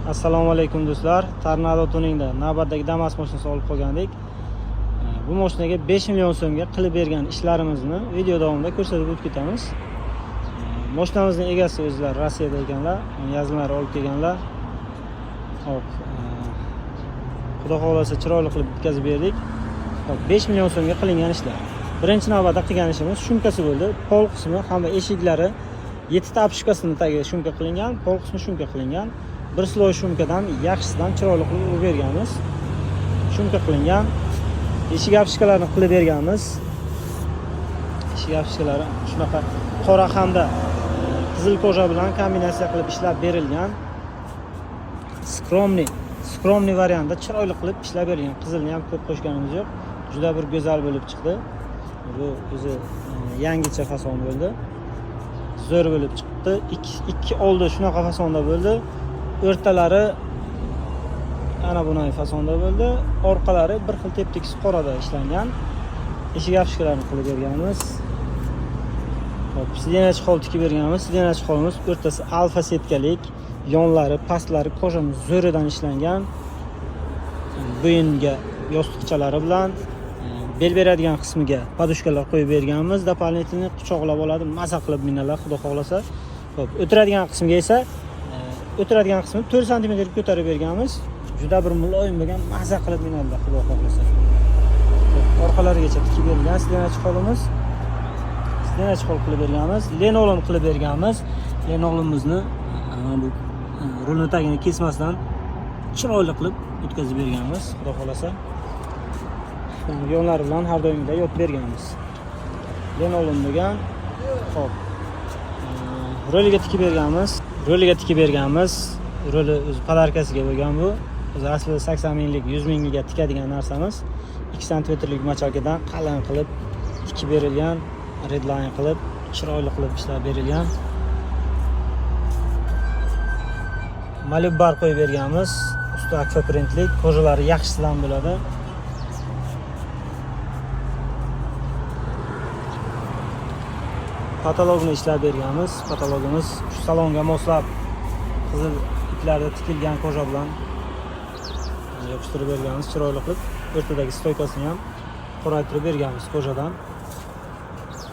Assalomu alaykum do'stlar. Tornado Tuningda navbatdagi Damas mashinasi olib qolgandik. Bu mashinaga 5 million so'mga qilib bergan ishlarimizni video davomida ko'rsatib o'tib ketamiz. Mashinamizning egasi o'zlari Rossiyada ekanlar, yozmalar olib kelganlar. Xo'p, Xudo xohlasa chiroyli qilib bitkazib berdik. Xo'p, 5 million so'mga qilingan ishlar. Birinchi navbatda qilgan ishimiz шумка si bo'ldi. Pol qismi hamda eshiklari 7 ta обшивка sini tagiga шумка qilingan, pol qismi шумка qilingan. Bir слой шумка dan yaxshisidan chiroyli qilib urib berganmiz. Шумка qilingan. Eshik обшивка larini qilib berganmiz. Eshik обшивка lari shunaqa qora hamda qizil кожа bilan kombinatsiya qilib ishlab berilgan. Скромный, скромный variantda chiroyli qilib ishlab berilgan. Qizilni ham ko'p qo'shganimiz yo'q. Juda bir go'zal bo'lib chiqdi. Bu o'zi yangicha fason bo'ldi. Zo'r bo'lib chiqdi. Ikki oldi shunaqa fasonda bo'ldi. O'rtalari ana bunday fasonda bo'ldi. Orqalari bir xil tep-tekis qorada ishlangan. Eshik обшивка larini qilib berganmiz. Xo'p, сиденье чехол tikib berganmiz. Сиденье чехол imiz o'rtasi alfa setkalik, yonlari, pastlari кожа ni zo'ridan ishlangan. Bo'yinga yostiqchalari bilan bel beradigan qismiga подушка lar qo'yib berganmiz. Дополнительный quchoqlab oladi, maza qilib minadilar, xudo xohlasa. Xo'p, o'tiradigan qismiga esa o'tiradigan qismini 4 sm ko'tarib berganmiz. Juda bir muloyim bo'lgan, maza qilib minadilar, xudo xohlasa. Xo'p, orqalarigacha tikib berilgan сиденье чехол imiz. Сиденье чехол qilib berganmiz. Linoleum qilib berganmiz. Linoleumimizni bu rulni tagini kesmasdan chiroyli qilib o'tkazib berganmiz, xudo xohlasa. Yonlari bilan har doimgiday yopib berganmiz. Linoleum bo'lgan. Xo'p. Roliga tikib berganmiz. Roliga tikib berganmiz. Roli o'zi подарка siga bo'lgan bu. O'zi aslida 80 minglik, 100 mingga tikadigan narsamiz. 2 santimetrlik мочалка dan qalin qilib tikib berilgan, redline qilib, chiroyli qilib ishlab berilgan. Malibu bar qo'yib berganmiz. Usti akvaprintlik, кожа lari yaxshisidan bo'ladi. Потолок ni ishlab berganmiz. Потолок imiz shu salonga moslab qizil iplarda tikilgan кожа bilan yopishtirib berganmiz chiroyli qilib. O'rtadagi стойка sini ham qoraytirib berganmiz кожа dan.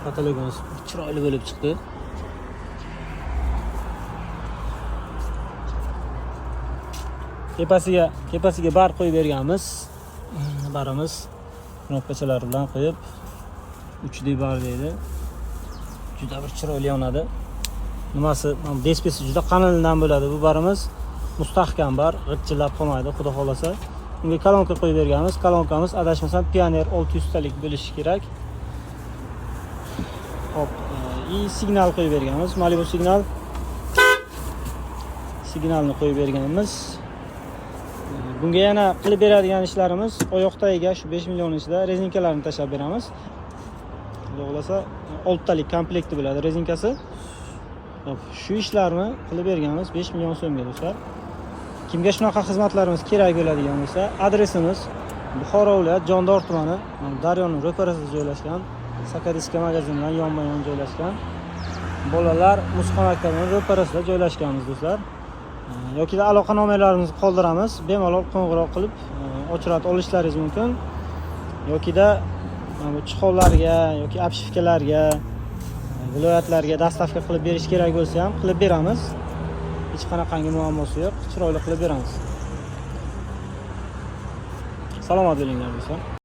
Потолок imiz chiroyli bo'lib chiqdi. Tepasiga bar qo'yib berganmiz. Barimiz knopkachalari bilan qo'yib 3D bar deydi. Juda bir chiroyli yonadi. Nimasi, mana despesi juda qalindan bo'ladi bu barimiz. Mustahkam bar, g'irchillab qolmaydi, xudo xohlasa. Unga kolonka qo'yib berganmiz. Kolonkamiz adashmasam Pioneer 600 talik bo'lishi kerak. Xo'p, и signal qo'yib berganmiz. Malibu signal. Signalni qo'yib berganmiz. Bunga yana qilib beradigan ishlarimiz oyoq tagiga shu 5 million ichida резинка larni tashlab beramiz. Xudo xohlasa 6 talik komplekti bo'ladi резинка si. Xo'p, shu ishlarni qilib berganmiz 5 million so'mga do'stlar. Kimga shunaqa xizmatlarimiz kerak bo'ladigan bo'lsa, adresimiz Buxoro viloyat Jondor tumani, daryoning ro'parasida joylashgan, Sakadiska magazin bilan yonma-yon joylashgan. Bolalar musiqa maktabining ro'parasida joylashganmiz do'stlar. Yoki aloqa nomerlarimizni qoldiramiz. Bemalol qo'ng'iroq qilib, очередь olishlaringiz mumkin. Yokida bu чехол larga yoki обшивка larga, viloyatlarga доставка qilib berish kerak bo'lsa ham qilib beramiz. Hech qanaqangi muammosi yo'q, chiroyli qilib beramiz. Salomat bo'linglar do'stlar.